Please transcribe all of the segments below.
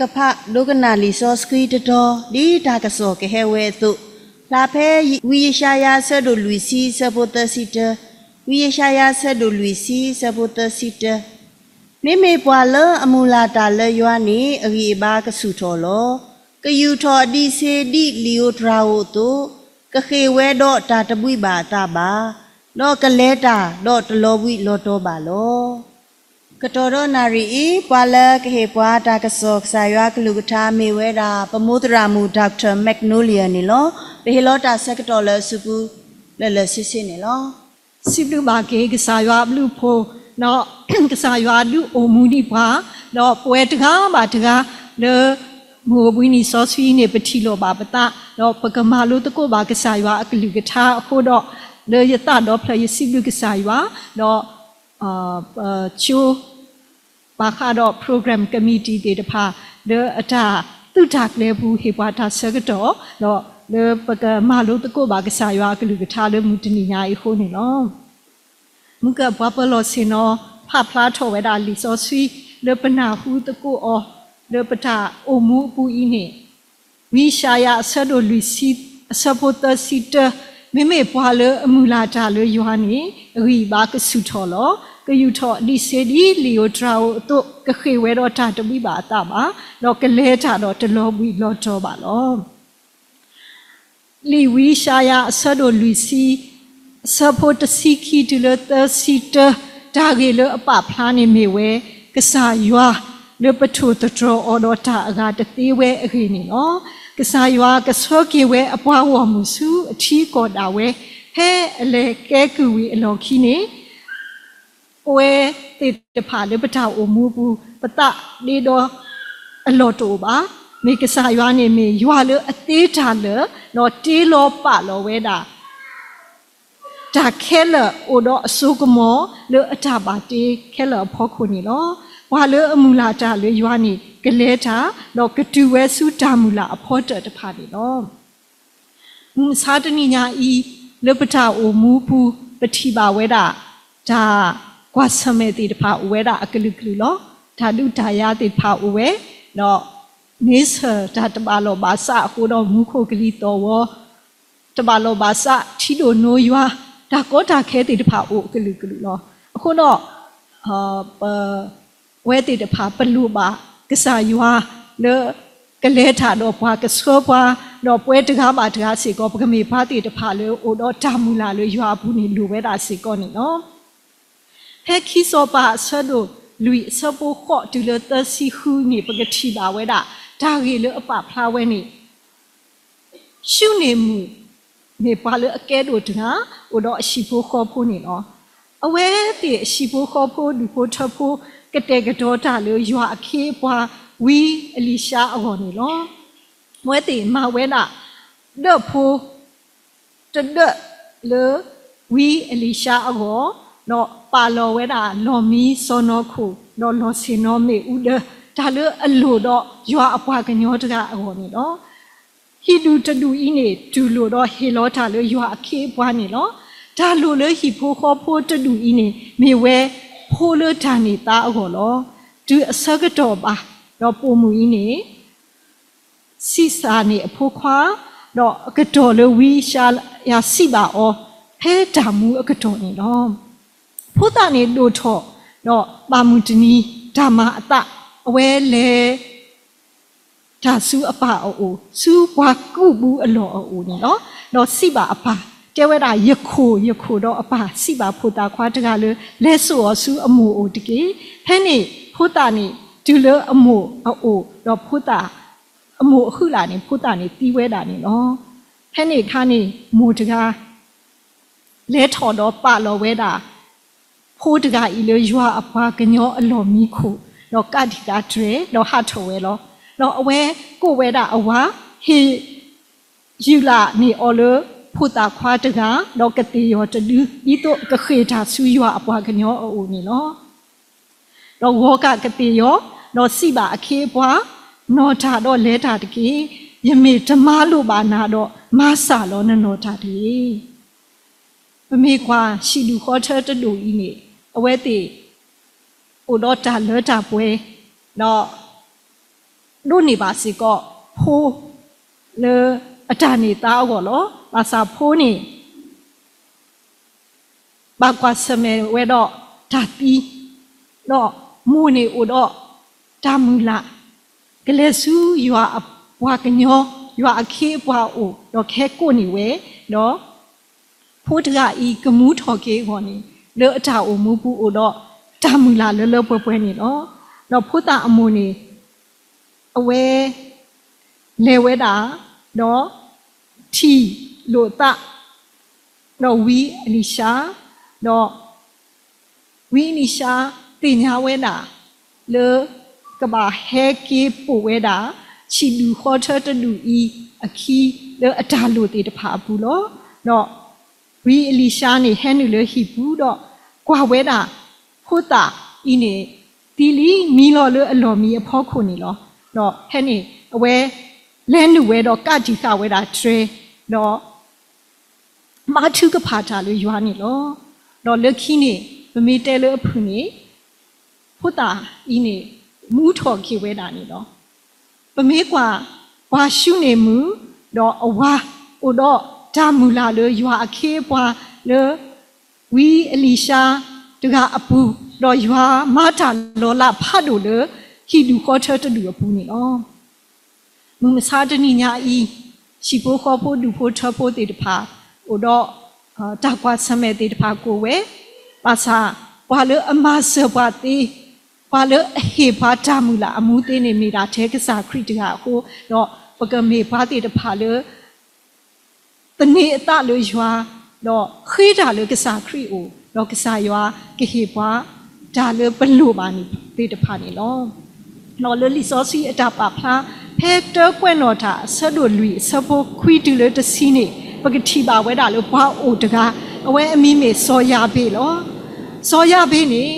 တၢ်ကဖးဒိကနၣ်လံာ်စီဆှံတတီၤ ဒ်တၢ်ကစီၣ်ကဟဲဝဲအသိး, ဖျါဖဲဝံယၡါယၤအဆၢဒိၣ်လွံၢ်ဆံ အဆၢဖိသၢဆံတၢ, ဝံယၡါယၤအဆၢဒိၣ်လွံၢ်ဆံ အဆၢဖိသၢဆံတၢ. မ့မ့ၢ်ပှၤလၢအမုၢ်လၢ်တၢ်လၢယွၤန့ၣ် အဂံၢ်အဘါကဆူၣ်ထီၣ်လီၤ. ကယူာ်ထီၣ်အဒံးဆ့ဒံးလံာ်ဧိၤတြၤဧိၤအသိး, ကဃ့ၢ်ဝဲဒီးတၢ်တဘှံးဘၣ်အသးဘၣ်, ဒီးကလဲၤတၢ်ဒီးတလီၤဘှံးလီၤတီၤဘၣ်လီၤ. ကတီၢ်ဒီးနၣ်ရံၣ်အံၤ ပှၤလၢကဟ့ၣ်ပှၤတၢ်ကစီၣ်ကစၢ်ယွၤအကလုၢ်ကထါမ့ၢ်ဝဲဒၣ် ပမိၢ်သရၣ်မုၣ် Doctor Magnolia န့ၣ်လီၤ. ပဟ့ၣ်လီၤတၢ်ဆၢကတီၢ်လၢအစုပူၤလၢာ်လၢာ်ဆ့ဆ့န့ၣ်လီၤ. စံးဘျုးဘၣ်က့ၤကစၢ်ယွၤအဘျုးအဖှိၣ်, ဒီးကစၢ်ယွၤဒုးအိၣ်မူဒံးပှၤ, ဒီးပဝဲတဂၤဘၣ်တဂၤ လၢမုၢ်အိၣ်ဘှံးနံၤစီဆှံန့ၣ် ပထံၣ်လိာ်ဘၣ်ပသး, ဒီးပကမၤလိသကိးဘၣ်ကစၢ်ယွၤအကလုၢ်ကထါအဃိဒီး, လၢယသးဒီဖျၢၣ်ယစံးဘျုးကစၢ်ယွၤ, ဒီး ပဆိ ဘၣ်ဃးဒီး program committee သ့ၣ်တဖၣ် လၢအတၢ်သုးတၢ်ကျဲၤပူၤ ဟ့ၣ်ပှၤတၢ်ဆၢကတီၢ်, ဒီးလၢပကမၤလိသကိးဘၣ်ကစၢ်ယွၤအကလုၢ်ကထါလၢမုၢ်တနံၤညါအံၤအဃိန့ၣ်လီၤ. မုၢ်ကၢၢ်ပှၤပၢၤလီၢ်ဆ့ၣ်နီၤ ဖးဖျါထီၣ်ဝဲဒၣ်လံာ်စီဆှံ လၢပနၢ်ဟူသကိးအီၤ လၢပတၢ်အိၣ်မူအပူၤအံၤန့ၣ် ဝံယၡါယၤအဆၢဒိၣ်လွံၢ်ဆံ အဆၢဖိသၢဆံတၢ, မ့မ့ၢ်ပှၤလၢအမုၢ်လၢ်တၢ်လၢယွၤန့ၣ် အဂံၢ်အဘါကဆူၣ်ထီၣ်လီၤ. ကယူာ်ထီၣ်အဒံးဆ့ဒံးလံာ်ဧိၤတြၤဧိၤအသိး, ကဃ့ၢ်ဝဲဒီးတၢ်တဘှံးဘၣ်အသးဘၣ်, ဒီးကလဲၤတၢ်ဒီးတလီၤဘှံးလီၤတီၤဘၣ်လီၤ. လံာ်ဝံယၡါယၤအဆၢဒိၣ်လွံၢ်ဆံ အဆၢဖိတဆံခံတုၤလၢသၢဆံတၢ, တၢ်ဂ့ၢ်လၢအပာ်ဖျါန့ၣ်မ့ၢ်ဝဲ ကစၢ်ယွၤလၢပထိၣ်သတြီၤအီၤဒီးတၢ်အဂၤတသ့ဝဲအဂ့ၢ်န့ၣ်လီၤ. ကစၢ်ယွၤကဆှၢက့ၤဝဲအပှၤဂီၢ်မုၢ်ဆူအထံအကီၢ်ဒၣ်ဝဲ ဖဲအလဲၤကဲကုၢ်ဝံၤအလီၢ်ခံန့ၣ် ပဝဲသ့ၣ်တဖၣ်လၢပတၢ်အိၣ်မူအပူၤ ပသးဒ့ဒီအလီၢ်တအိၣ်ဘၣ်. မ့ၢ်ကစၢ်ယွၤန့ၣ်မ့ၢ်ယွၤလၢအသ့တၢ်လၢာ် ဒီးတ့လီၤပာ်လီၤဝဲဒၣ် တၢ်ခဲလၢာ်အိၣ်ဒီးအစိကမီၤလၢအတၢ်ဘၣ်တ့ခဲလၢာ်အဖီခိၣ်န့ၣ်လီၤ. ပှၤလၢအမုၢ်လၢ်တၢ်လၢယွၤန့ၣ် ကလဲၤတၢ် ဒီးကတုၤဝဲဆူတၢ်မုၢ်လၢ်အဖီတၢၣ်တဖၣ်န့ၣ်လီၤ. မုၢ်မဆါတနံၤညါအံၤ လၢပတၢ်အိၣ်မူပူၤ ပထံၣ်ဘၣ်ဝဲဒၣ် တၢ်ကွၢ်ဆၢၣ်မဲာ်သ့ၣ်တဖၣ်အိၣ်ဝဲဒၣ်အကလုာ်ကလုာ်လီၤ. တၢ်ဒုးတၢ်ယၤသ့ၣ်တဖၣ်အိၣ်ဝဲ, ဒီးန့ဆၢၣ်တၢ်တဘၣ်လီၢ်ဘၣ်စးအဃိဒီး မူခိၣ်ကလံၤသီၣ်ဝီ တဘၣ်လီၢ်ဘၣ်စး ထံဒိၣ်နိယွၤ တၢ်ကီတၢ်ခဲသ့ၣ်တဖၣ်အိၣ်အကလုာ်ကလုာ်လီၤ. အဃိဒီး ပဝဲသ့ၣ်တဖၣ် ပလိၣ်ဘၣ်ကစၢ်ယွၤလၢကလဲၤတၢ်ဒီးပှၤကဆှၢပှၤ, ဒီးပဝဲတဂၤဘၣ်တဂၤစ့ၢ်ကီး ပကမ့ၢ်ပှၤသ့ၣ်တဖၣ်လၢအိၣ်ဒီးတၢ်မုၢ်လၢ်လၢယွၤအပူၤန့ၣ် လိၣ်ဝဲဒၣ်စ့ၢ်ကီးန့ၣ်လီၤ. ဖဲခံစီၤပၤအဆၢဒိၣ်လွံၢ်အဆၢဖိဃိးတုၤလၢသၢဆံဃုန့ၣ် ပကထံၣ်ဘၣ်ဝဲဒၣ် တၢ်ဂ့ၢ်လၢအပာ်ဖျါဝဲန့ၣ် ၡူန့ၣ်မုၣ် မ့ၢ်ပှၤလၢအကဲဒိၣ်တဂၤ အိၣ်ဒီးအဟံၣ်ဖိဃီဖိန့ၣ်လီၤ. အဝဲသ့ၣ်အဟံၣ်ဖိဃီဖိ ဒူၣ်ဖိထၢဖိ ကတဲာ်ကတီၤတၢ်လၢယွၤအခ့အပှၤ ဝံအလံၤၡါအဂီၢ်န့ၣ်လီၤ. အဝဲသ့ၣ်မၤဝဲဒၣ် ဒၢၣ်ဖိ တဒၢၣ်လၢ ဝံအလံၤၡါအဂီၢ်, ဒီးပာ်လီၤဝဲဒၣ်လီၢ်မံစီၢ်နီၤခိၣ် ဒီးလီၢ်ဆ့ၣ်နီၤမ့ၣ်အူဒၢ တၢ်လၢအလိၣ်ဒီးယွၤအပှၤကညီတဂၤအဂီၢ်န့ၣ်လီၤ. ဟံၣ်ဒူၣ်တဒူၣ်အံၤန့ၣ် တူၢ်လိာ်ဒီးဟ့ၣ်လီၤတၢ်လၢယွၤအခ့အပှၤန့ၣ်လီၤ. တၢ်လိၣ်လၢဟံၣ်ဖိဃီဖိတဒူၣ်အံၤန့ၣ် မ့ၢ်ဝဲဖိလၢတၢ်န့ၢ်သါအဂီၢ်လီၤ. တုၤအဆၢကတီၢ်ဘၣ် ဒီးပိာ်မုၣ်အံၤန့ၣ် ဆံးစၢ်န့ၢ်အဖိခွါ, ဒီးအကတီၢ်လၢဝံယၡါယၤစံးဘၣ်အီၤ ဖဲတၢ်မူအကတီၢ်န့ၣ်လီၤ. ဖိသၣ်န့ၣ်ဒိၣ်ထီၣ်, ဒီးဘၣ်မုၢ်တနံၤတၢ်မၤအသး, အဝဲလဲၤတၢ်ဆူအပၢ်အအိၣ်, ဆူပှၤကူးဘူးအလီၢ်အအိၣ်န့ၣ်လီၤ. ဒီးစံးဘၣ်အပၢ်, တဲဝဲဒၣ် ယခိၣ်, ယခိၣ်, ဒီးအပၢ်စံးဘၣ်ဖိသၣ်ခွါတဂၤလၢ လဲၤစိာ်အီၤဆူအမိၢ်အအိၣ်တက့ၢ်. ဖဲန့ၣ်ဖိသၣ်န့ၣ်တုၤလၢအမိၢ်အအိၣ်, ဒီးဖိသၣ်, အမိၢ်အဟုးလၢ်န့ၣ် ဖိသၣ်န့ၣ်သံဝဲဒၣ်န့ၣ်လီၤ. ဖဲန့ၣ်အခါန့ၣ် မိၢ်တဂၤ လဲၤထီၣ်ဒီးပာ်လီၤဝဲဒၣ် ဖိတဂၤအံၤလၢယွၤအပှၤကညီအလီၢ်မံခိၣ်, ဒီးကးတံာ်တာ်တြဲၤ, ဒီးဟးထီၣ်ဝဲလီၤ. ဒီးအဝဲကိးဝဲဒၣ်အဝၤ, ဟ့ၣ်ယုၢ်လၢ်န့ၢ်အီၤလၢဖိသၣ်ခွါတဂၤ, ဒီးကသ့ၣ်ယီၤတဒု, ဒ်သိးကဃ့ၢ်တၢ်ဆူယွၤအပှၤကညီအအိၣ်န့ၣ်လီၤ. ဒီးဂီၤကးကသ့ၣ်ယီၤ, ဒီးစံးဘၣ်အခ့အပှၤ, နီၢ်တၢ်ဒီးလဲၤတၢ်တက့ၢ်. ယမ့ၢ်တမၤလိာ်ဘၣ်နၤဒီး မၤစၢ်လီၤနနီၢ်တၢ်တဂ့ၤ. ပမ့ၢ်ကွၢ်ဟံၣ်ဒူၣ်ဃီထၢတဒူၣ်အံၤန့ၣ်, အဝဲသ့ၣ်အိၣ်ဒီးတၢ်လၢတၢ်ပှဲၤ, ဒီး ဒိးန့ၢ်ဘၣ်စ့ၢ်ကီးဖိလၢအတၢ်န့ၢ်သါအဂီၢ်လီၤ. ဘၣ်ဆၣ်ဖိန့ၣ် ဘၣ်ကွၢ်ဆၢၣ်မဲာ်ဝဲဒီးတၢ်သံ, ဒီးမိၢ်န့ၣ်အိၣ်ဒီးတၢ်မုၢ်လၢ်, ကလဲၤဆူယွၤအပှၤကညီ, ယွၤအခ့အပှၤအအိၣ်, ဒီးကဟဲကိးန့ၢ်ဝဲ, ဒီးဖိတဂၤအံၤကမူထီၣ်က့ၤအဂီၢ်န့ၣ် လၢအတၢ်အိၣ်မူပူၤအိၣ်ဒီးတၢ်မုၢ်လၢ်လၢလၢပှဲၤပှဲၤန့ၣ်လီၤ. ဒီးဖိသၣ်အမိၢ်န့ၣ် အဝဲလဲၤဝဲဒၣ်, ဒီးထံၣ်လိာ်သး, ဒီးဝံအ့လံၡါ, ဒီးဝံအ့လံၡါသ့ၣ်ညါဝဲဒၣ် လၢကဘၣ်ဟဲက့ၤပိာ်ဝဲဒၣ် ဆံးဒူၣ်ဃီထၢတဒူၣ်အံၤအခံ လၢအတၢ်လိၣ်သ့ၣ်တဖၣ်အပူၤလီၤ. ဒီးဝံအ့လံၡါန့ၣ်ဟဲနုာ်လၢဟံၣ်ပူၤဒီးကွၢ်ဝဲဒၣ် ဖိသၣ်အံၤန့ၣ် သံလံမံလီၤလၢအလီၢ်မံအဖီခိၣ်န့ၣ်လီၤ. ဒီးဖဲန့ၣ်အဝဲလဲၤနုာ်ဝဲဒီးကးတံာ်ဃာ်ဝဲဒၣ်တြဲၤ, ဒီး မၤထုကဖၣ်တၢ်လၢယွၤန့ၣ်လီၤ. ဒီးလၢခံန့ၣ် ပမ့ၢ်တဲလၢအဖုၣ်န့ၣ် ဖိသၣ်အံၤန့ၣ် မူထီၣ်က့ၤဝဲဒၣ်န့ၣ်လီၤ. ပမ့ၢ်ကွၢ် ပှၤၡူန့ၣ်မုၣ် ဒီးအဝၤအိၣ်ဒီးတၢ်မုၢ်လၢ်လၢယွၤအခ့အပှၤလၢ ဝံအ့လံၡါတဂၤအပူၤ, ဒီးယွၤမၤတၢ်လီၤလးဖးဒိၣ်လၢ ဟံၣ်ဒူၣ်ဃီထၢတဒူၣ်အပူၤန့ၣ်လီၤ. မုၢ်မဆါတနံၤညါအံၤ ဟံၣ်ဖိဃီဖိဒူၣ်ဖိထၢဖိသ့ၣ်တဖၣ် အိၣ်ဒီး တၢ်ကွၢ်ဆၢၣ်မဲာ်သ့ၣ်တဖၣ်ကိးဝဲ, ဘၣ်ဆၣ် ပှၤလၢအမၤစၢၤပှၤသ့, ပှၤလၢအဟ့ၣ်ပှၤတၢ်မုၢ်လၢ်အမူသ့န့ၣ် မ့ၢ်ဒၣ်ထဲကစၢ်ခရံာ်တဂၤအဃိ, ဒီးပကမ့ၢ်ပှၤသ့ၣ်တဖၣ်လၢ သန့ၤအသးလၢယွၤ, ဒီးဃ့တၢ်လၢကစၢ်ခရံာ်အအိၣ်, ဒီးကစၢ်ယွၤကဟ့ၣ်ပှၤ တၢ်လၢပလိၣ်ဘၣ်န့ၣ်သ့ၣ်တဖၣ်န့ၣ်လီၤ. ဒီးလၢလံာ်စီဆှံအတၢ်ပာ်ဖျါ ဖဲတၢကွဲးနီၣ်တၢ်အဆၢဒိၣ်လွံၢ်အဆၢဖိခွံတုၤလၢတဆံန့ၣ် ပကထံၣ်ဘၣ်ဝဲဒၣ်လၢပှၤအိၣ်တဂၤ, အဝဲအမံၤမ့ၢ်စီၤယၤဘ့းလီၤ. စီၤယၤဘ့းန့ၣ်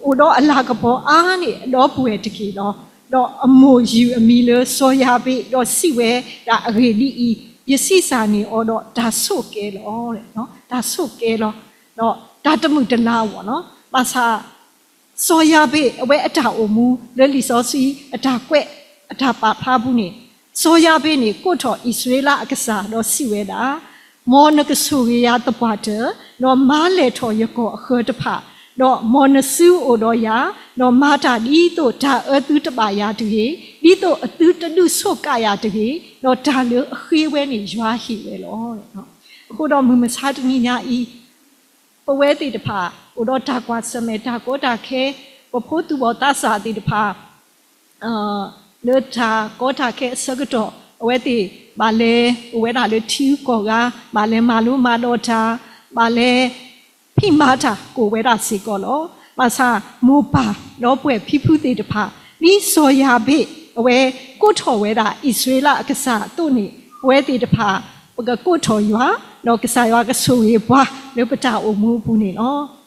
အိၣ်ဒီးအလၤကပီၤအါန့ၢ်အဒီပုၢ်ဝဲၢ်တက့ၢ်လီၤ. ဒီးအမိၢ်ယုၢ်အမံၤလၢစီၤယၤဘ့း, ဒီးစံးဝဲဒၣ်အဂ့ၢ်ဒ်အံၤ, ယဆံးစၢ်န့ၢ်အီၤဒီးတၢ်ဆိၣ်ကဲလီၤ, တၢ်ဆိၣ်ကဲလီၤ, ဒီးတၢ်တမုာ်တလၤအဂီၢ်လီၤ. ဘၣ်ဆၣ် စီၤယၤဘ့း အဝဲအတၢ်အိၣ်မူ လၢလံာ်စီဆှံအတၢ်ကွဲး အတၢ်ပာ်ဖျါပူၤန့ၣ်, စီၤယၤဘ့းန့ၣ် ကိးထီၣ်အံၣ်စရ့လးအကစၢ် ဒီးစံးဝဲဒၣ်, မ်နကဆိၣ်ဂ့ၤယၤသပှၢ်တၢၢ်, ဒီးမၤလဲၢ်ထီၣ်ယကီၢ်အဃၢၤတဖၣ်, ဒီးမ်နစုအိၣ်ဒီးယၤ, ဒီးမၤတၢ်ဒ်သိးတၢ်အၢသုတဘၣ်ယၤတဂ့ၤ, ဒ်သိးအသုတဒုးဆိးကးယၤတဂ့ၤ, ဒီးတၢ်လၢအဃ့ဝဲန့ၣ်ယွၤဟ့ၣ်ဝဲလီၤ. အဃိဒီးမုၢ်မဆါတနံၤညါအံၤ ပဝဲသ့ၣ်တဖၣ် အိၣ်ဒီးတၢ်ကွၢ်ဆၢၣ်မဲာ်တၢ်ကီတၢ်ခဲ, ပဖိသူၣ်ဘီၣ်သးစၢ်သ့ၣ်တဖၣ် လၢတၢ်ကီတၢ်ခဲအဆၢကတီၢ် အဝဲသ့ၣ်ဘၣ်လဲၤအိၣ်ဝဲဒၣ်လၢထံဂုၤကီၢ်ဂၤ, ဘၣ်လဲၤမၤလိမၤဒိးတၢ်, ဘၣ်လဲၤဖံးမၤတၢ်ကိးဝဲဒၣ်စ့ၢ်ကီးလီၤ. ဘၣ်ဆၣ်မိၢ်ပၢ်ဒီပုၢ်ဝဲၢ်ဖံဖုသ့ၣ်တဖၣ် ဒ်စီၤယၤဘ့း အဝဲကိးထီၣ်ဝဲဒၣ်အံၣ်စရ့လးအကစၢ်အသိးန့ၣ် ပဝဲသ့ၣ်တဖၣ် ပကကိးထီၣ်ယွၤ, ဒီးကစၢ်ယွၤကဆိၣ်ဂ့ၤပှၤလၢပတၢ်အိၣ်မူအပူၤန့ၣ်လီၤ.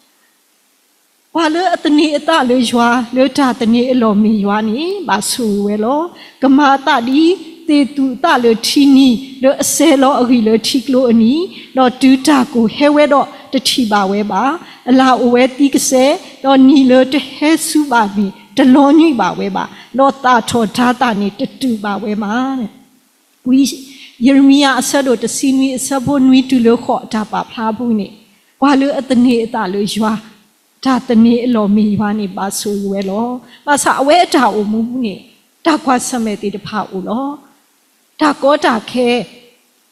ပှၤလၢအသန့ၤအသးလၢယွၤ, လၢတၢ်သန့ၤအလီၢ်မ့ၢ်ယွၤန့ၣ် ဘၣ်ဆိၣ်ဂ့ၤဝဲလီၤ. ကမၤအသးဒ်သ့ၣ်သူးအသးလၢထံနံၤ, လၢအစဲးလီၤအဂံၢ်လၢထံကျိအနံၤ, ဒီးတုၤတၢ်ကိၢ်ဟဲဝဲဒီးတထံၣ်ဘၣ်ဝဲဘၣ်. အလၢ်အိၣ်ဝဲသံကစဲး, ဒီးနံၤလၢတဟဲဆူဘၣ်န့ၣ် တလီၤညွံးဘၣ်ဝဲဘၣ်. ဒီးသၣ်ထီၣ်တၤသၣ်န့ၣ် တတုာ်ဘၣ်ဝဲဘၣ်. ဝံယံးရမံယၤအဆၢဒိၣ်တဆံနွံ အဆၢဖိနွံတုၤလၢဃိး အတၢ်ပာ်ဖျါအပူၤန့ၣ်, ပှၤလၢအသန့ၤအသးလၢယွၤ, တၢ်သန့ၤအလီၢ်မ့ၢ်ယွၤန့ၣ် ဘၣ်ဆိၣ်ဂ့ၤဝဲလီၤ. ဘၣ်ဆၣ်အဝဲအတၢ်အိၣ်မူပူၤန့ၣ် တၢ်ကွၢ်ဆၢၣ်မဲာ်သ့ၣ်တဖၣ်အိၣ်လီၤ. တၢ်ကီတၢ်ခဲ,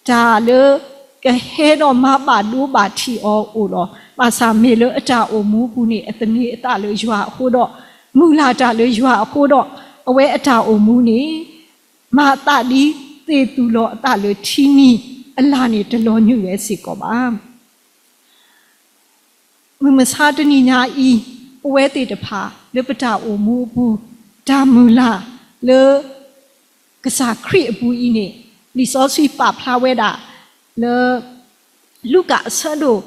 တၢ်လၢကဟဲဒီးမၤဘၣ်ဒိဘၣ်ထံးအီၤအိၣ်လီၤ. ဘၣ်ဆၣ်မ့ၢ်လၢအတၢ်အိၣ်မူပူၤန့ၣ် အသန့ၤအသးလၢယွၤအဃိဒီး, မုၢ်လၢ်တၢ်လၢယွၤအဃိဒီး, အဝဲအတၢ်အိၣ်မူန့ၣ် မၤအသးဒ်သ့ၣ်သူးလီၤအသးလၢထံနံၤ, အလၢ်န့ၣ်တလီၤညွံးဝဲစ့ၢ်ကီးဘၣ်. မုၢ်မဆါတနံၤညါအံၤ, ပဝဲသ့ၣ်တဖၣ်လၢပတၢ်အိၣ်မူအပူၤ, တၢ်မုၢ်လၢ်လၢ ကစၢ်ခရံာ်အပူၤအံၤန့ၣ်, လံာ်စီဆှံပာ်ဖျါဝဲဒၣ်လၢ လူၤကၣ်အဆၢဒိၣ်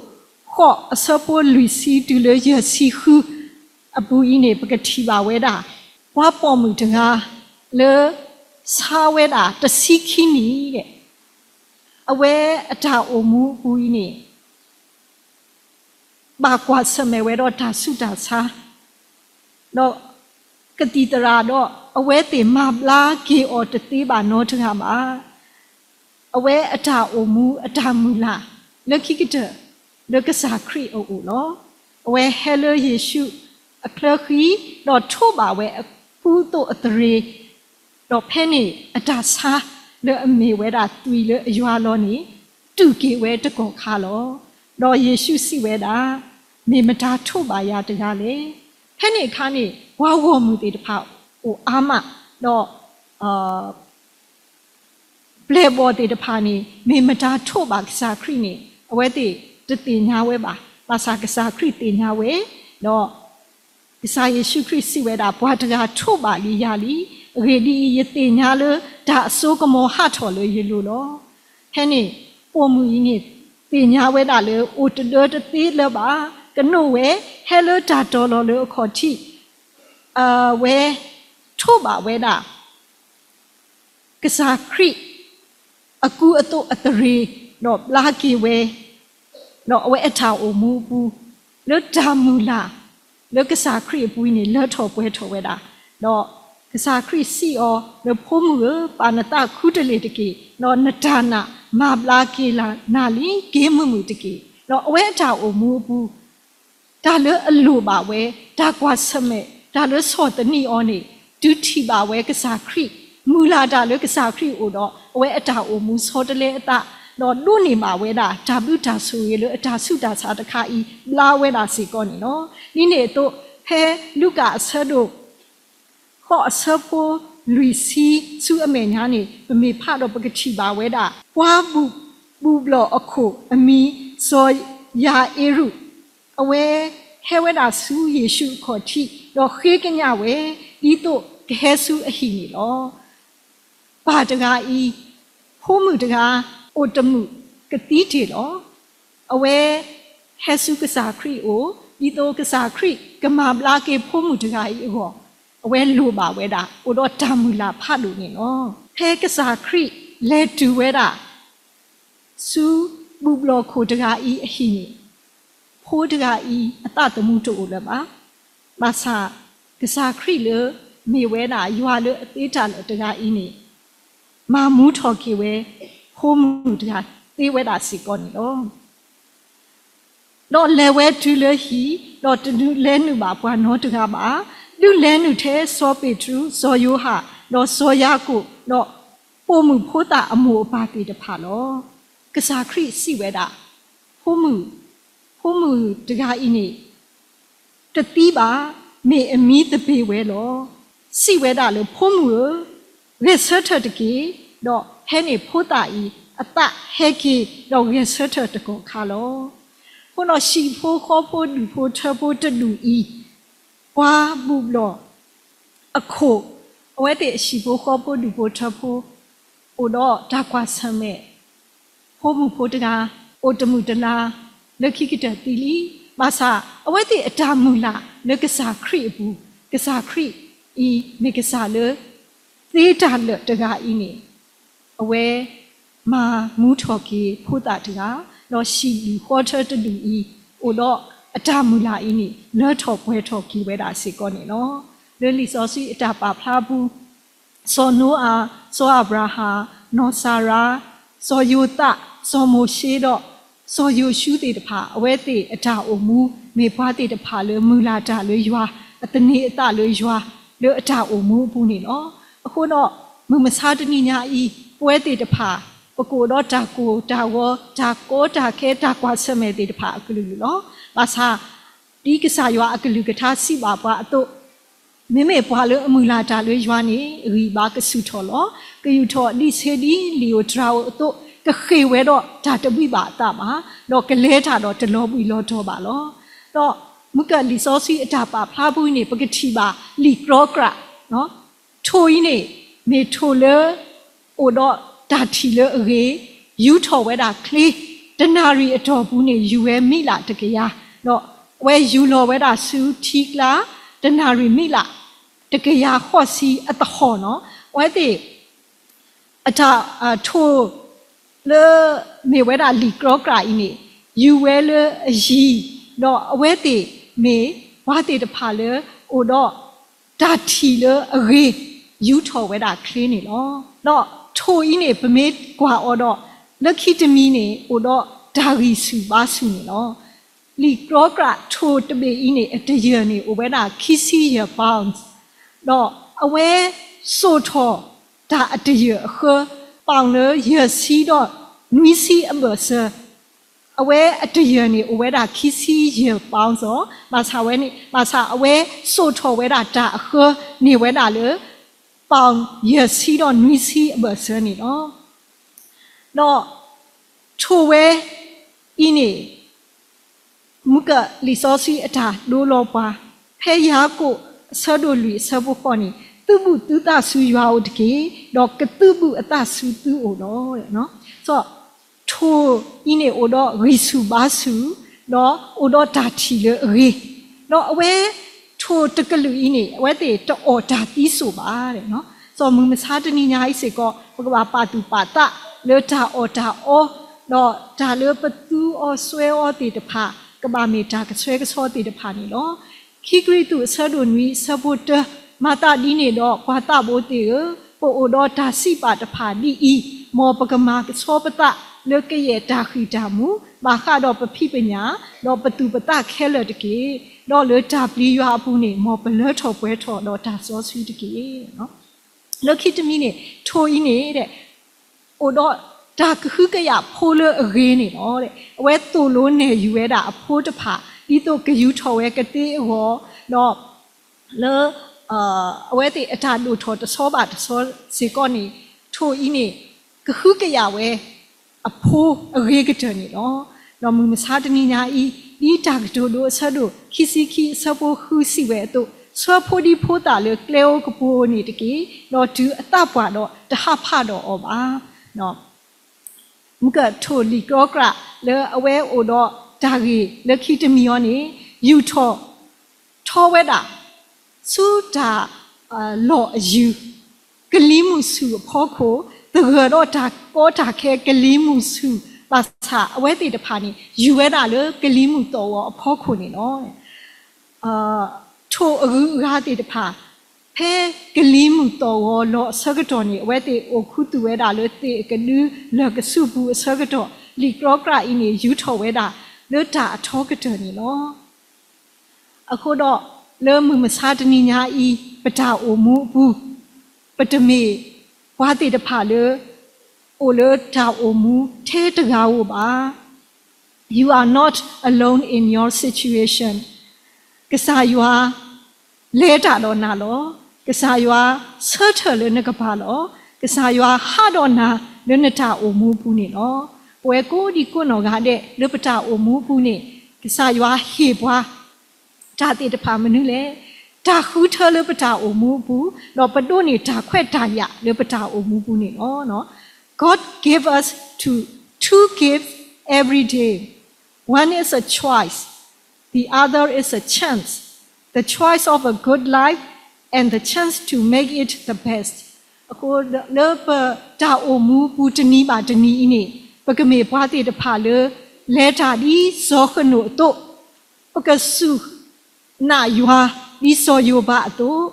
ဃိး အဆၢဖိလွံၢ်ဆံတုၤလၢယဲၢ်ဆံဃုအပူၤအံၤန့ၣ် ပကထံၣ်ဘၣ်ဝဲဒၣ် ပှၤပိာ်မုၣ်တဂၤလၢ ဆါဝဲဒၣ်တဆံခံနံၣ်, အဝဲအတၢ်အိၣ်မူအပူၤအံၤန့ၣ် ဘၣ်ကွၢ်ဆၢၣ်မဲာ်ဝဲဒီးတၢ်ဆူးတၢ်ဆါ, ဒီးက ကသံၣ်သရၣ်ဒီး အဝဲသ့ၣ်မၤဘျါက့ၤအီၤတသ့ဘၣ်နီတဂၤဘၣ်. အဝဲအတၢ်အိၣ်မူအတၢ်မုၢ်လၢ် လၢခံကတၢၢ် လၢကစၢ်ခရံာ်အအိၣ်လီၤ. အဝဲဟဲလၢယ့ၣ်ၡူးအချၢဃံ ဒီးထိးဘၣ်ဝဲအကူအသိးအသရ့ၤ ဒီးဖဲန့ၣ်အတၢ်ဆါလၢအမ့ၢ်ဝဲဒၣ်သွံၣ်လၢအယွၤလီၤန့ၣ် တူၢ်က့ၤဝဲတကီၢ်ခါလီၤ. ဒီးယ့ၣ်ၡူးစံးဝဲဒၣ်, မ့ၢ်မတၤထိးဘၣ်ယၤတဂၤလဲၣ်. ဖဲန့ၣ်အခါန့ၣ် ပှၤဂီၢ်မုၢ်သ့ၣ်တဖၣ်အိၣ်အါမး, ဒီး ပျဲၢ်ဘီၣ်သ့ၣ်တဖၣ်န့ၣ် မ့ၢ်မတၤထိးဘၣ်ကစၢ်ခရံာ်န့ၣ် အဝဲသ့ၣ်တသ့ၣ်ညါဝဲဘၣ်. ဘၣ်ဆၣ်ကစၢ်ခရံာ်သ့ၣ်ညါဝဲ, ဒီးကစၢ်ယ့ၣ်ၡူးခရံာ်စံးဝဲဒၣ်, ပှၤတဂၤထိးဘၣ်လံယၤလံ. အဂ့ၢ်ဒ်အံၤ, ယသ့ၣ်ညါလၢတၢ်အစိကမီၤဟးထီၣ်လၢယလိၤလီၤ. ဖဲန့ၣ် ပိာ်မုၣ်အံၤန့ၣ် သ့ၣ်ညါဝဲဒၣ်လၢအိၣ်တဒၢတသ့လၢၤဘၣ်, ကနိးဝဲ, ဟဲလၢတၢ်တီၤလီၤလၢအခီၣ်ထံး, အဝဲထိးဘၣ်ဝဲဒၣ် ကစၢ်ခရံာ်အကူအသိးအသရ့ၤ, ဒီးဘျါက့ၤဝဲ, ဒီးအဝဲအတၢ်အိၣ်မူအပူၤ လၢတၢ်မုၢ်လၢ် လၢကစၢ်ခရံာ်အပူၤအံၤန့ၣ် လၢထီၣ်ပှဲၤထီၣ်ဝဲဒၣ်, ဒီးကစၢ်ခရံာ်စံးအီၤလၢ ဖိမုၣ်ဧၢ, ပာ်နသးခူတလ့ၢ်တက့ၢ်, ဒီးနတၢ်နာ်မၤဘျါက့ၤနၤလံ, က့ၤမုာ်မုာ်တက့ၢ်. ဒီးအဝဲအတၢ်အိၣ်မူအပူၤ တၢ်လၢအလိၣ်ဘၣ်ဝဲ, တၢ်ကွၢ်ဆၢၣ်မဲာ်, တၢ်လၢဆီၣ်သနံးအီၤန့ၣ် တုၤထံၣ်ဘၣ်ဝဲကစၢ်ခရံာ်, မုၢ်လၢ်တၢ်လၢကစၢ်ခရံာ်အအိၣ်ဒီး အဝဲအတၢ်အိၣ်မူဆီတလဲအသး, ဒီးဒိးန့ၢ်ဘၣ်ဝဲဒၣ် တၢ်ဘျုးတၢ်ဆိၣ်ဂ့ၤလၢအတၢ်ဆူးတၢ်ဆါတခါအံၤ ဘျါဝဲဒၣ်စ့ၢ်ကီးန့ၣ်လီၤ. ဒ်န့ၣ်အသိး ဖဲလူၤကၣ်အဆၢဒိၣ် ဃိးအဆၢဖိလွံၢ်ဆံဆူအမဲာ်ညါန့ၣ် ပမ့ၢ်ဖးဒီးပကထံၣ်ဘၣ်ဝဲဒၣ် ပှၤဘူၣ်, ဘူၣ်ဘျီၣ်အခိၣ်အမံၤ စီၤယၤအ့ရူး, အဝဲဟဲဝဲဒၣ်ဆူယ့ၣ်ၡူးအခီၣ်ထံး ဒီးဃ့ကညးဝဲ ဒ်သိးကဟဲဆူအဟံၣ်န့ၣ်လီၤ. ပၢ်တဂၤအံၤ ဖိမုၣ်တဂၤ အိၣ်တမုာ်ကသံတ့ၢ်လီၤ. အဝဲဟဲဆူကစၢ်ခရံာ်အအိၣ် ဒ်သိးကစၢ်ခရံာ်ကမၤဘျါက့ၤဖိမုၣ်တဂၤအံၤအဂီၢ်, အဝဲလိၣ်ဘၣ်ဝဲဒၣ် အိၣ်ဒီးတၢ်မုၢ်လၢ်ဖးဒိၣ်န့ၣ်လီၤ. ဖဲကစၢ်ခရံာ်လဲၤတုၤဝဲဒၣ် ဆူဘူၣ်ဘျီၣ်ခိၣ်တဂၤအံၤအဟံၣ်န့ၣ် ဖိတဂၤအံၤအသးသမူတအိၣ်လၢၤဘၣ်. ဘၣ်ဆၣ် ကစၢ်ခရံာ်လၢမ့ၢ်ဝဲဒၣ်ယွၤလၢအသ့တၢ်လၢာ်တဂၤအံၤန့ၣ် မၤမူထီၣ်က့ၤဝဲ ဖိမုၣ်တဂၤသ့ဝဲဒၣ်စ့ၢ်ကီးန့ၣ်လီၤ. ဒီးလဲၤဝဲတုၤလၢဟံၣ်, ဒီးတဒုးလဲၤနုာ်ဘၣ်ပှၤနီတဂၤဘၣ်. ဒုးလဲၤနုာ်ထဲစီၤပ့းတရူး, စီၤယိၤဟၣ်, ဒီးစီၤယၤကိာ်, ဒီးပိာ်မုၣ်ဖိသၣ်အမိၢ်အပၢ်သ့ၣ်တဖၣ်လီၤ. ကစၢ်ခရံာ်စံးဝဲဒၣ်, ဖိမုၣ်, ဖိမုၣ်တဂၤအံၤန့ၣ် တသံဘၣ်, မ့ၢ်အမံသပ့ၤဝဲလီၤ. စံးဝဲဒၣ်လၢ ဖိမုၣ်ဧၢ, ဂဲၤဆၢထၢၣ်တက့ၢ်. ဒီးဖဲန့ၣ်ဖိသၣ်အံၤအသးဟဲက့ၤ, ဒီးဂဲၤဆၢထၢၣ်တကီၢ်ခါလီၤ. အဃိဒီးဟံၣ်ဖိဃီဖိဒူၣ်ဖိထၢဖိတဒူၣ်အံၤ, ပှၤဘူၣ်ဘျီၣ်အခိၣ်, အဝဲသ့ၣ်ဟံၣ်ဖိဃီဖိဒူၣ်ဖိထၢဖိ အိၣ်ဒီးတၢ်ကွၢ်ဆၢၣ်မဲာ် ဖိမုၣ်ဖိတဂၤ အိၣ်တမုာ်တလၤ လၢခံကတၢၢ်သံလံ. ဘၣ်ဆၣ် အဝဲသ့ၣ်အတၢ်မုၢ်လၢ်လၢကစၢ်ခရံာ်အပူၤ, ကစၢ်ခရံာ်အံၤမ့ၢ်ကစၢ်လၢ သ့တၢ်လၢာ်တဂၤအံၤန့ၣ် အဝဲမၤမူထီၣ်က့ၤဖိသၣ်တဂၤ, ဒီးဟံၣ်ဒူၣ်ဃီထၢတဒူၣ်အံၤ အိၣ်ဒီးအတၢ်မုၢ်လၢ်အံၤန့ၣ် လၢထီၣ်ပှဲၤထီၣ်က့ၤဝဲဒၣ်စ့ၢ်ကီးန့ၣ်လီၤ. လၢလံာ်စီဆှံအတၢ်ပာ်ဖျါပူၤ စီၤနိအၤ, စီၤအၤဘြၤဟၣ်, နီၢ်စၤရါ, စီၤယိၤသး, စီၤမိၤၡ့ဒီး စီၤယိၤၡူသ့ၣ်တဖၣ် အဝဲသ့ၣ်အတၢ်အိၣ်မူ မ့ၢ်ပှၤသ့ၣ်တဖၣ်လၢမုၢ်လၢ်တၢ်လၢယွၤ, အသန့ၤအသးလၢယွၤ, လၢအတၢ်အိၣ်မူအပူၤန့ၣ်လီၤ. အဃိဒီး မုၢ်မဆါတနံၤညါအံၤ ပဝဲသ့ၣ်တဖၣ် ပကအိၣ်ဒီးတၢ်ကိၢ်တၢ်ဂီၤ, တၢ်ကီတၢ်ခဲ, တၢ်ကွၢ်ဆၢၣ်မဲာ်သ့ၣ်တဖၣ်အကလုာ်လီၤ. ဘၣ်ဆၣ် ဒ်ကစၢ်ယွၤအကလုၢ်ကထါစံးဘၣ်ပှၤအသိး, မ့မ့ၢ်ပှၤလၢအမုၢ်လၢ်တၢ်လၢယွၤန့ၣ် အဂံၢ်အဘါကဆူၣ်ထီၣ်လီၤ. ကယူာ်ထီၣ်ဒံးဆ့ဒံးလံာ်ဧိၤတြၤဧိၤအသိး, ကဃ့ၢ်ဝဲဒီးတၢ်တဘှံးဘၣ်အသးဘၣ်, ဒီးကလဲၤတၢ်ဒီးတလီၤဘှံးလီၤတီၤဘၣ်လီၤ. ဒီးမုၢ်ကၢၢ်လံာ်စီဆှံအတၢ်ပာ်ဖျါပူၤန့ၣ် ပကထံၣ်ဘၣ်လံာ်ကြီကြး ထိၣ်အံၤန့ၣ် မ့ၢ်ထိၣ်လၢ အိၣ်ဒီးတၢ်ထံၣ်လၢအဂ့ၤ, ယူၤထီၣ်ဝဲဒၣ်ချ့, တနၣ်ရံၣ်အတီၢ်ပူၤန့ၣ် ယူၤဝဲမံးလးတကယၤ, ဒီးအဝဲယူၤလီၤဝဲဒၣ်ဆူထံကျါ တနၣ်ရံၣ်မံးလးတကယၤဃိးဆံအသဟီၣ်န့ၣ်, အဝဲသ့ၣ် အတၢ် ထိၣ်လၢ မ့ၢ်ဝဲဒၣ်လံာ်ကြီကြးအံၤန့ၣ် ယူၤဝဲလၢအယံၤ, ဒီးအဝဲသ့ၣ်မ့ၢ်ပှၤသ့ၣ်တဖၣ်လၢအိၣ်ဒီး တၢ်ထံၣ်လၢအဂ့ၤ ယူၤထီၣ်ဝဲဒၣ်ချ့န့ၣ်လီၤ. ဒီးထိၣ်အံၤန့ၣ် ပမ့ၢ်ကွၢ်အီၤဒီး လၢခံတမံၤန့ၣ် အိၣ်ဒီးတၢ်ဂံၢ်ဆူၣ်ဘါဆူၣ်န့ၣ်လီၤ. လံာ်ကြီကြးထိၣ်တဘ့ၣ်အံၤန့ၣ် အတယၢၢ်န့ၣ် အိၣ်ဝဲဒၣ်ခံဆံယဲၢ် pounds, ဒီးအဝဲစိာ်ထီၣ်တၢ်အတယၢၢ်အဃၢ pound လၢယဲၢ်ဆံဒီးနွံဆံအဘၢၣ်စၢၤ, အဝဲအတယၢၢ်န့ၣ် အိၣ်ဝဲဒၣ်ခံဆံယဲၢ် pounds လီၤ. ဘၣ်ဆၣ်ဝဲန့ၣ် ဘၣ်ဆၣ်အဝဲစိာ်ထီၣ်ဝဲဒၣ်တၢ်အဃၢန့ၢ်ဝဲဒၣ်လၢ pound ယဲၢ်ဆံဒီးနွံဆံအဘၢၣ်စၢၤန့ၣ်လီၤ. ဒီးထိၣ်ဝဲအံၤန့ၣ် မုၢ်ကၢၢ်လံာ်စီဆှံအတၢ်ဒိလီၤပှၤ, ဖဲယၤကိာ်အဆၢဒိၣ်လွံၢ်အဆၢဖိဃိးန့ၣ်, သုးဘူးသုသးဆူယွၤအအိၣ်တက့ၢ်, ဒီးကသုးဘူးအသးဆူသုအိၣ်လီၤ. ထိၣ်အံၤန့ၣ်အိၣ်ဒီးဂံၢ်ဆူၣ်ဘါဆူၣ်, ဒီးအိၣ်ဒီးတၢ်ထံၣ်လၢအဂ့ၤ, ဒီးအဝဲ ထိၣ်တကလုာ်အံၤန့ၣ် အဝဲသ့ၣ်တအီၣ်တၢ်သံစိာ်ဘၣ်. ဒီးမုၢ်မဆါတနံၤညါအံၤစ့ၢ်ကီး ပကဘၣ်ပာ်သူၣ်ပာ်သးလၢတၢ်အီၣ်တၢ်အီ, ဒီးတၢ်လၢပသူအီၤစွဲအီၤသ့ၣ်တဖၣ် ကဘၣ်မ့ၢ်တၢ်ကဆှဲကဆှီသ့ၣ်တဖၣ်န့ၣ်လီၤ. ခံကရံၣ်သူးအဆၢဒိၣ်နွံအဆၢဖိတၢ, မၤသးဒ်န့ၣ်ဒီး ပှၤသးဘိသ့ၣ်ဧၢ, ပအိၣ်ဒီးတၢ်စံးပာ်တဖၣ်ဒ်အံၤ, မ်ပကမၤကဆှီပသးလၢကယဲၢ်တၢ်ဃံၢ်တၢ်မူ, ဘၣ်ဃးဒီးပဖံးပညၣ်, ဒီးပသူၣ်ပသးခဲလၢာ်တက့ၢ်. ဒီးလၢတၢ်ပျံၤယွၤအပူၤန့ၣ် မ်ပလၢထီၣ်ပှဲၤထီၣ်ဒီးတၢ်စီဆှံတက့ၢ်. လၢခံတမံၤန့ၣ် ထိၣ်အံၤန့ၣ် အိၣ်ဒီးတၢ်ကဟုကယာ်ဖိလၢအဂ့ၤန့ၣ်လီၤ. အဝဲသိၣ်လိနဲၣ်ယူၤဝဲဒၣ်အဖိတဖၣ် ဒ်သိးကယူၤထီၣ်ဝဲကသ့အဂီၢ်, ဒီးလၢ အဝဲသ့ၣ်အတၢ်ဒိၣ်ထီၣ်တဆီဘၣ်တဆီစ့ၢ်ကီးန့ၣ် ထိၣ်အံၤန့ၣ် ကဟုကယာ်ဝဲ အဖိအဂ့ၤကတၢၢ်န့ၣ်လီၤ. ဒီးမုၢ်မဆါတနံၤညါအံၤ ဒ်တၢ်ကတိၤဒိအဆၢဒိၣ်ခံဆံခံအဆၢဖိဃုစံးဝဲအသိး, ဆှၢဖိဒံဖိသၣ်လၢကျဲဧိၤကပူၤဧိၤန့ၣ်တက့ၢ်, ဒီးတုၤအသးပှၢ်ဒီးတဟးဖးဒီးအီၤဘၣ်. မုၢ်ကၢၢ်ထိၣ်လံာ်ကြီကြးလၢအဝဲအိၣ်ဒီးတၢ်ဂ့ၢ်လၢခံတမံၤအံၤန့ၣ် ယူၤထီၣ်ထီဝဲဒၣ် ဆူတၢ်လီၢ်အယုၢ် ကလံၤမုၢ်ဆူၣ်အဖီခိၣ်, သဂၢၢ်ဒီးတၢ်ကီတၢ်ခဲကလံၤမုၢ်ဆူၣ် ဘၣ်ဆၣ်အဝဲသ့ၣ်တဖၣ်န့ၣ် ယူၤဝဲဒၣ်လၢကလံၤမုၢ်သီၣ်ဂီၤအဖီခိၣ်န့ၣ်လီၤ. ထိၣ်အဂုၤအဂၤသ့ၣ်တဖၣ် ဖဲကလံၤမုၢ်သီၣ်ဂီၤလီၤအဆၢကတီၢ်န့ၣ် အဝဲသ့ၣ်အိၣ်ခူသူၣ်ဝဲဒၣ်လၢသ့ၣ်အကဒု လၢၢ်ကဆူၣ်ပူၤအဆၢကတီၢ် လံာ်ကြီကြးအံၤန့ၣ် ယူၤထီၣ်ဝဲဒၣ်လၢတၢ်အထီကတၢၢ်န့ၣ်လီၤ. အဃိဒီး လၢမုၢ်မဆါတနံၤညါအံၤ ပတၢ်အိၣ်မူအပူၤ ပတမ့ၢ်ပှၤသ့ၣ်တဖၣ်လၢ အိၣ်လၢတၢ်အိၣ်မူထဲတဂၤဧိၤဘၣ်. You are not alone in your situation. ကစၢ်ယွၤ လဲၤတၢ်ဒီးနၤလီၤ. ကစၢ်ယွၤဆၢထၢၣ်လၢနကပၤလီၤ. ကစၢ်ယွၤဟးဒီးနၤလၢနတၢ်အိၣ်မူအပူၤန့ၣ်လီၤ. ပဝဲကိးဒံကိးနီၢ်ဂၤဒဲး လၢပတၢ်အိၣ်မူအပူၤန့ၣ် ကစၢ်ယွၤဟ့ၣ်ပှၤ တၢ်သ့ၣ်တဖၣ်မနုၤလဲၣ်. တၢ်ဃုထၢလၢပတၢ်အိၣ်မူအပူၤ, ဒီးပဒိးန့ၢ်တၢ်ခွဲးတၢ်ယာ်လၢပတၢ်အိၣ်မူအပူၤန့ၣ်လီၤ. God gave us two, two gifts every day. One is a choice, the other is a chance. The choice of a good life and the chance to make it the best. အဃိလၢပတၢ်အိၣ်မူအပူၤတနံၤဘၣ်တနံၤအံၤန့ၣ် ပကမ့ၢ်ပှၤသ့ၣ်တဖၣ်လၢ လဲၤတၢ်ဒ်စီၤဃနိာ်အသိး, ပကစူၢ်နာ်ယွၤဒ်စီၤယိၤဘးအသိး,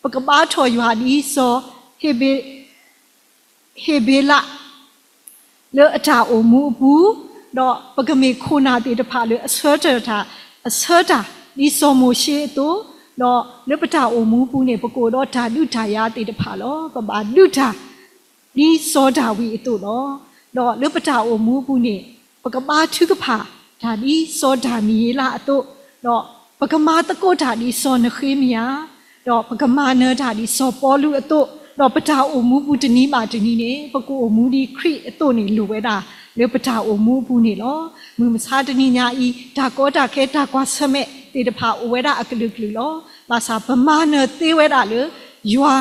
ပကဘါထီၣ်ယွၤဒ်စီၤ ဟ့းဘ့းလး လၢအတၢ်အိၣ်မူအပူၤ, ဒီးပကမ့ၢ်ခိၣ်နၢ်သ့ၣ်တဖၣ်လၢအဆၢထၢၣ်တၢ် အဆၢတၢ်ဒ်စီၤမိၤၡ့အသိး, ဒီးလၢပတၢ်အိၣ်မူအပူၤန့ၣ် ပကအိၣ်ဒီးတၢ်ဒုးတၢ်ယၤသ့ၣ်တဖၣ်လီၤ. ပဘၣ်ဒုးတၢ် ဒ်စီၤဒၤဝံးအသိးလီၤ. ဒီးလၢပတၢ်အိၣ်မူအပူၤန့ၣ် ပကဘါထုကဖၣ်တၢ်ဒ်စီၤဒၤနံးယ့လးအသိး, ဒီးပကမၤသကိးတၢ်ဒ်စီၤနဃ့မယၤ, ဒီးပကမၤနၢၤတၢ်ဒ်စီၤပီလူးအသိး, ဒီးပတၢ်အိၣ်မူပူၤတနံၤဘၣ်တနံၤန့ၣ် ပကအိၣ်မူဒ်ခရံာ်အသိးန့ၣ် လိၣ်ဝဲဒၣ်လၢပတၢ်အိၣ်မူအပူၤန့ၣ်လီၤ. မုၢ်မဆါတနံၤညါအံၤ တၢ်ကီတၢ်ခဲတၢ်ကွၢ်ဆၢၣ်မဲာ်သ့ၣ်တဖၣ်အိၣ်ဝဲဒၣ်အကလုာ်ကလုာ်လီၤ. ဘၣ်ဆၣ်ပမၤနၢၤသ့ဝဲဒၣ်လၢယွၤ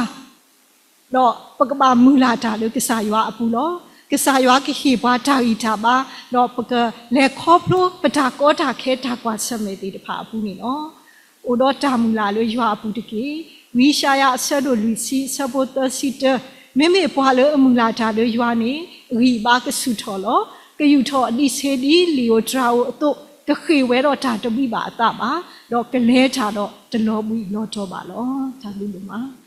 ဒီးပကဘၣ်မုၢ်လၢ်တၢ်လၢကစၢ်ယွၤအပူၤလီၤ. ကစၢ်ယွၤကဟ့ၣ်ပှၤတၢ်ဂံၢ်တၢ်ဘါ, ဒီးပကလဲၤခီဖျိပတၢ်ကီတၢ်ခဲတၢ်ကွၢ်ဆၢၣ်မဲာ်သ့ၣ်တဖၣ်အပူၤန့ၣ်လီၤ. အိၣ်ဒီးတၢ်မုၢ်လၢ်လၢယွၤအပူၤတက့ၢ်. ဝံယၡါယၤအဆၢဒိၣ်လွံၢ်ဆံအဆၢဖိသၢဆံတၢ, မ့မ့ၢ်ပှၤလၢအမုၢ်လၢ်တၢ်လၢယွၤန့ၣ် အဂံၢ်အဘါကဆူၣ်ထီၣ်လီၤ. ကယူာ်ထီၣ်အဒံးဆှံဒ်လံာ်ဧိၤတြၤဧိၤအသိး, တဃ့ၢ်ဝဲဒီးတၢ်တဘံၣ်ဘၣ်အသးဘၣ်. ဒီးကလဲၤတၢ်ဒီးတလီၤဘှံးလီၤတီၤဘၣ်လီၤ. တၢ်ဘျုးဒိၣ်မး.